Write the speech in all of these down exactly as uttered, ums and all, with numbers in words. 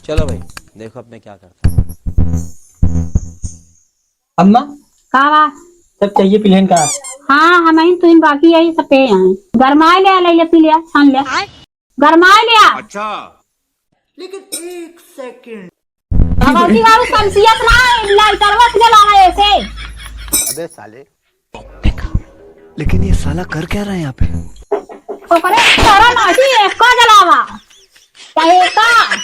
चलो भाई, देखो अब मैं क्या करता हूँ। अम्मा, का बा? सब चाहिए पिलेन का? हाँ, हमहिन तुहिन बाकी यही सब पे आए। गरमाए ले, ले, ले, पी ले, छान ले। गरमाए ले आ। अच्छा। लेकिन एक सेकंड। भगवती बाबू, शमशियत ना, लाइटरवा से जलावा ऐसे। अबे साले। लेकिन ये साला कर क्या रहा है यहाँ पे? ओकरे सारा नाटी एको जलावा। चाहे एका,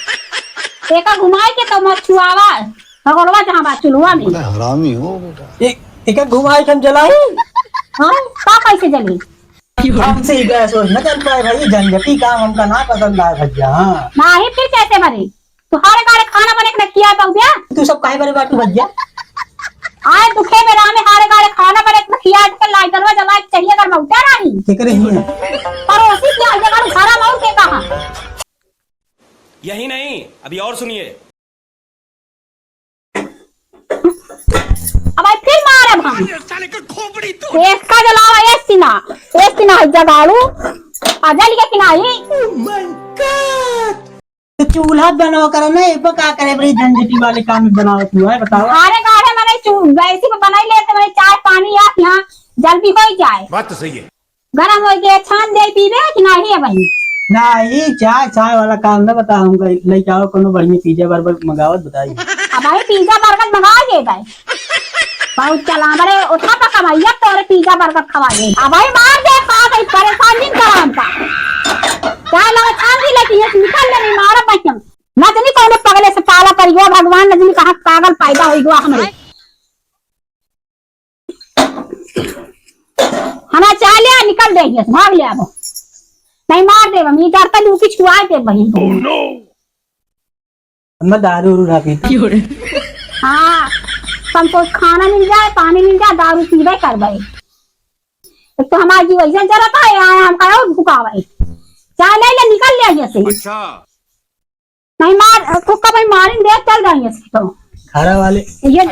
एका घुमाए के तो मत छुआवा। भगोलवा जहाँ बा चुलवा में। बड़ा हरामी हो बेटा। ए-, एका घुमाए के हम जलाई? हाँ, का कैसे जली? हमसे ही गैस वैस न चल पाए भाई, झंझटी काम हमका ना पसंद आए भैया। हाँ। नाही, फिर कैसे बने? तू हारे गाड़े खाना बने के न खिया पाऊ बे? तू सब काहे बरे बाटू भैया? आए दुखे में रामे हारे गाड़े खाना बने के न खिया के लाइटरवा जलाए के चाहिए अगर मौका नाही। केकरे हिये? पड़ोसी के आइए गाड़ू घरा मऊ के कहा। यही नहीं, अभी और सुनिए। अब आई फिर मारब हम। साले का खोपड़ी तोड़। एका जलावा, ए सीना, ए सीना है जगाड़ू। आ जल के कि नाही? Oh my God! तो चूल्हा बनाओ करो ना, ए पर का करे बड़ी झंझटी वाले काम बनाओ तू है, बताओ। अरे गाढ़े मने चू-, गैस पे बनाई लेते, मने चाय पानी या यहाँ जल्दी हो ही जाए। बात तो सही है। गरम हो गए, छान दे पीबे कि नाही है भाई? नाही, चाय, चाय वाला काम ना बता, हमका लेके आओ कोनो बढ़िया पिज्जा बर्गर मंगावत बताई। अब भाई पिज्जा बर्गर मंगा दे भाई। बहुत चला बड़े उठा पा कमाइया तोरे पिज्जा बर्गर खवा दे। अब भाई मार दे खा गई, परेशान नहीं करा हमका। चाय लगा छान दी लेकिन ये निकल ले नहीं मारा भाई हम। न जानी कौन पगले से पाला पड़ गया भगवान, न जानी कहाँ पागल पैदा हो गया हमरे। हमार चाय ले आ, निकल दे हियस, भाग ले आबो। नहीं मार देब हम, ई डरता लू कि छुआ दे बहिन। Oh no! हम दारू उरू ना पीते। हाँ, हमको खाना मिल जाए, पानी मिल जाए, दारू पीबे करबे। एक तो हमार जीव ऐसे जरता है, यहाँ हम का और भुकावे। चाय ले ले, निकल ले हियस। अच्छा। नहीं मार, तो कब मारेंगे, चल जाएंगे इसकी तो। खारा वाले। ये